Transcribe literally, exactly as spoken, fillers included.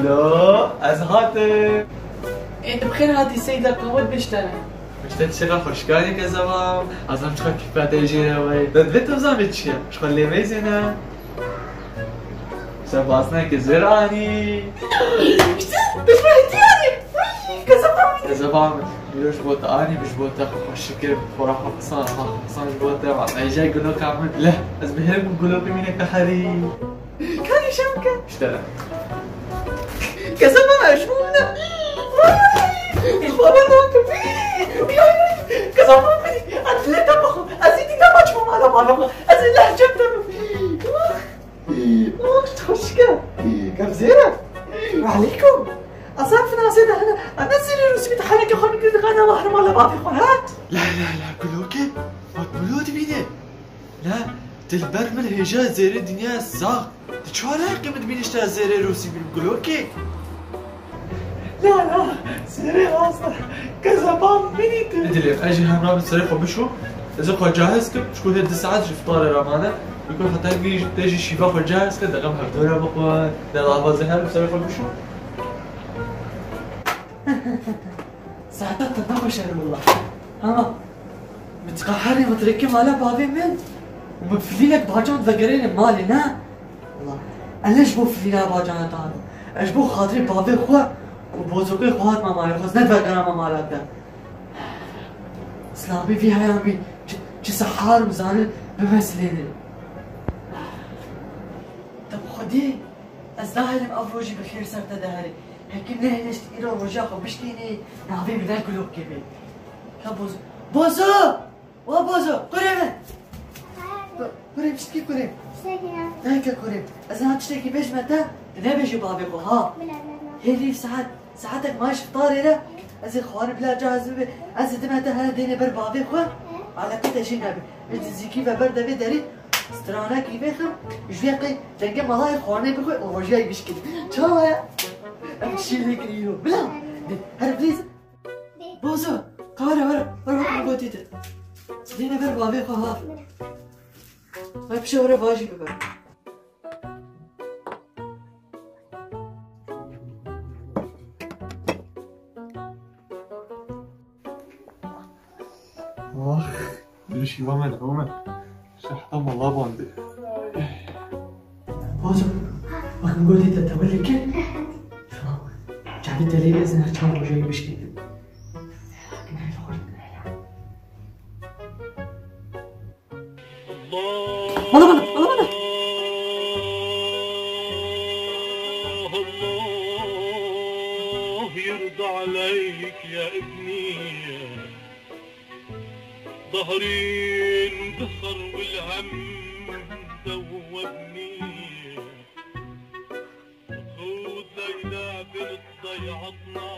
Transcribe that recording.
Lo, ez hatim. Ê, tu bi xêr hatî Seyda, qehwe dibêjtene. Ji te çira xweşikanî kezebam, ez hem çiqa kîfa te jê re wayê. Te divê tu bizanî çi ye? Ji xwe lê meyzêne. Sen basneke zêr anî. Te ji me hetî anî. Uy, kezeba min. Kezeba min. Îro ji bo te anî, ji bo te xwe xweşik kir, xwe ra xwe xisan, xwe xisan ji bo te. Vatayê jê guloka min. Leh, ez bihêrim ku gulokê mîne keherî. Kanî şevke. Ji te re. Kezeba min, ji bo min e. Vay! Ji bo min e. Kezeba min. Ez dilê te bixwe. Ez ê dî nema çima mala bavê xwe. Ez ê lehcem te bim. Ox, ox, çaşke. Gevzêre. Aleykum. Azam finasê de hene. Ana zêrê Rûsî bî de henekê xwe bikir de qana mahre mala bavê xwe, ha? La, la, la, gulokê. Bak, gulo dibîne. La, dilber min hêja zêrê dinya sax. Tu çawa layqê min dibînî ji te zêrê Rûsî bînim gulokê? La, la, serê rast e. Kezeba min î tu. Dilê, ez jî hemra bi serê xwe bişo. Ez ê xwe cahiz kim, çku hê du saet ji iftarê re mane. Biko heta vî te jî şîva xwe cahiz ke, dexem hevdû re bixwe. De lava zê her bi serê xwe bişo. Saeta te ne xweş e willa. Hema. Min diqeherî, min direkê mala bavê min. Û min filînek bacan vegerêne malê, ne? Wela, ez ne ji bo filîna bacana te hatim. Ez ji bo xatirê bavê xwe û bozokê xwe hatime malê xwe. Ez ne vegerame mala te. Silavê vî heyan bî, çi, çi sehar û zanî bimesilêne. Te bi xwedî, ez nahêlim ev rojî bi xêr ser te deherê. Heke nehêşt îro roja xwe bişkînî, navê min ne Gulokê bê. Ka Bozo. Bozo! Wa Bozo, kurê min! Ku-, kurê, piştî kurê. Tiştekî ne. Neke kurê. Ez niha tiştekî bêjime te, tu nebêjî bavê xwe, ha? Bila, bila, bila. Hêvî saet, saetek ma ji iftarê re, ez ê xwarin bila cahizî bibe. Ez ê dime te here dêne ber bavê xwe. Hı? Eleqe te jî nebe. Ê dizîkî ve ber devê derî, stranekî vêxim, ji vê qey dengê malayê xwarinê bixwe û rojiyayî bişkî. Çawa ye? Em şîrê kirî îro. Bila, de, her vîz. Bozo, kare were, were were gotî te. Dêne ber bavê xwe ha. Were pişe were vajî bibe. Ah, bir şiva me de, me. Şehta mala bandi. Bozo, bakın gotî te tewelê kir. Tamam. Çavê te lê ez ne çar rojayî bişkînim. Bana, bana, bana, bana. الله يرضى عليك يا ابني. ظهري اندخر والهم ذوبني. خذ ليلى بنت ضيعتنا.